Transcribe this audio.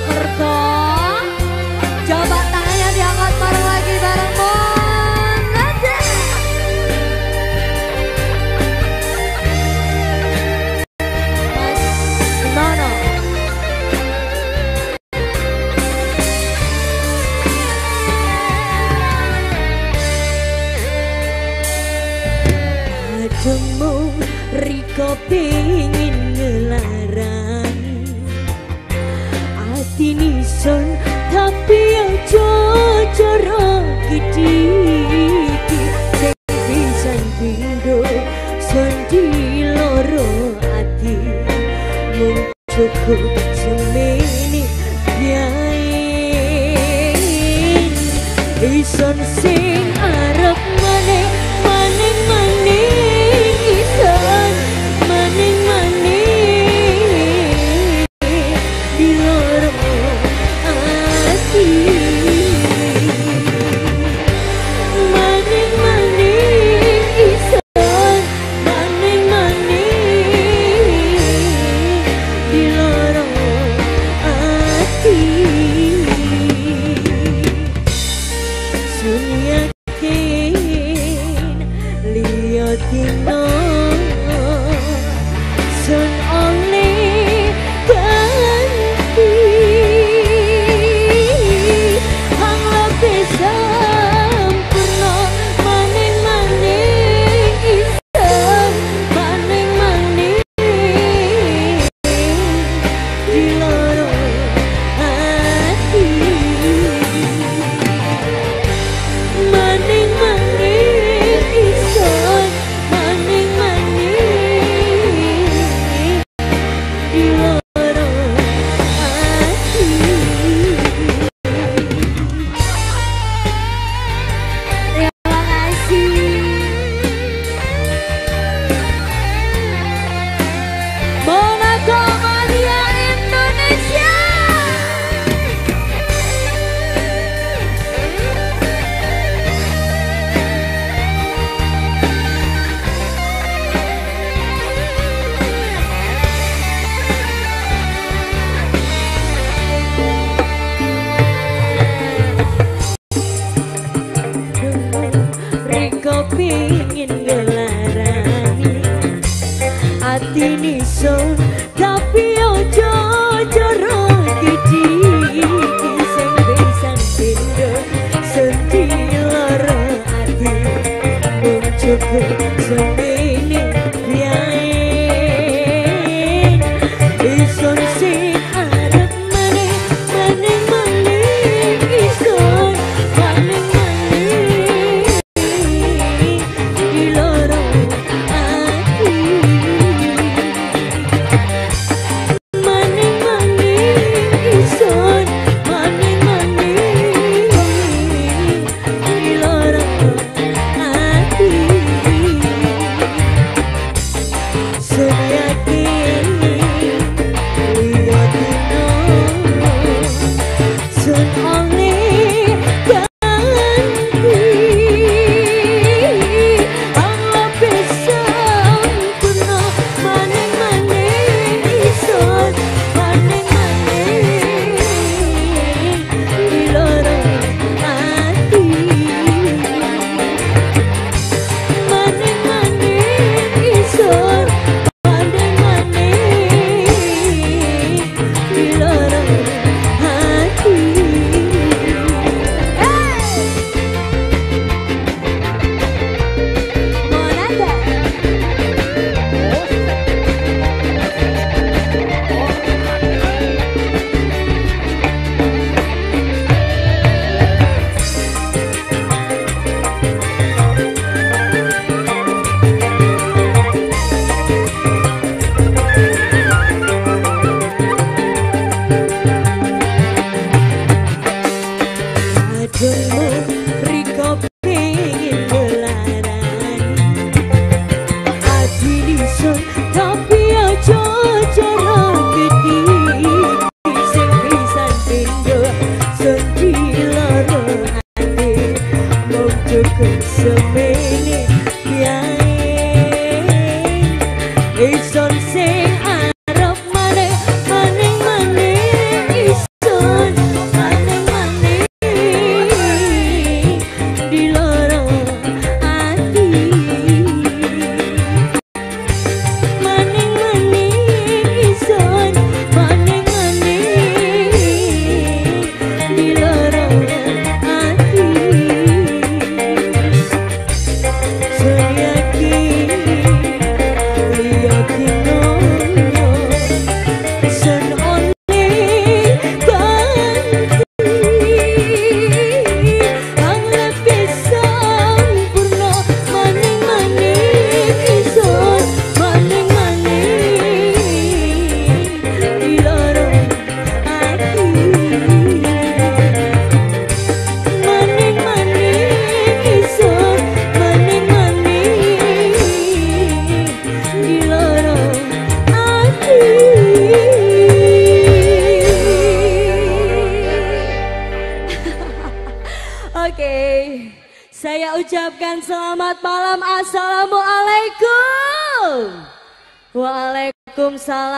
Mojokerto. Coba tangannya diangkat bareng lagi bareng Monada. Mas Nono. Ademu riko pingin ngelarani ati nison tapi aja cara gedhi iki sing pisan pindho son diloro ati mung cukup semene biain ison sing arep maneh maning maning ison maning maning diloro ati maning maning ison maning maning diloro ati sun yakin liya dina sun oleh ganti hang lebih sempurna maning maning ison maning maning diloro ati maning maning ison maning maning diloro ati. Terima kasih. Monaco Mania Indonesia. Riko pingin ngelarani ati nison tapi ojo cara gedhi iki sing pisan pindho sedih lara ati mung cukup semene biain ison sing arep maneh maning maning ison maning maning diloro ati maning maning ison maning maning diloro ati sun yakin liya dina sun oleh ganti hang lebih sempurna maning maning ison maning maning diloro ati maning maning ison maning maning diloro ati. Hey! Monada. Ademu riko pingin ngelarani ati nison tapi aja cara gedhi sing pisan pindho sedih lara ati mung cukup semene biain ison sing arep maneh maning maning ison Saya ucapkan selamat malam. Assalamualaikum. Waalaikumsalam.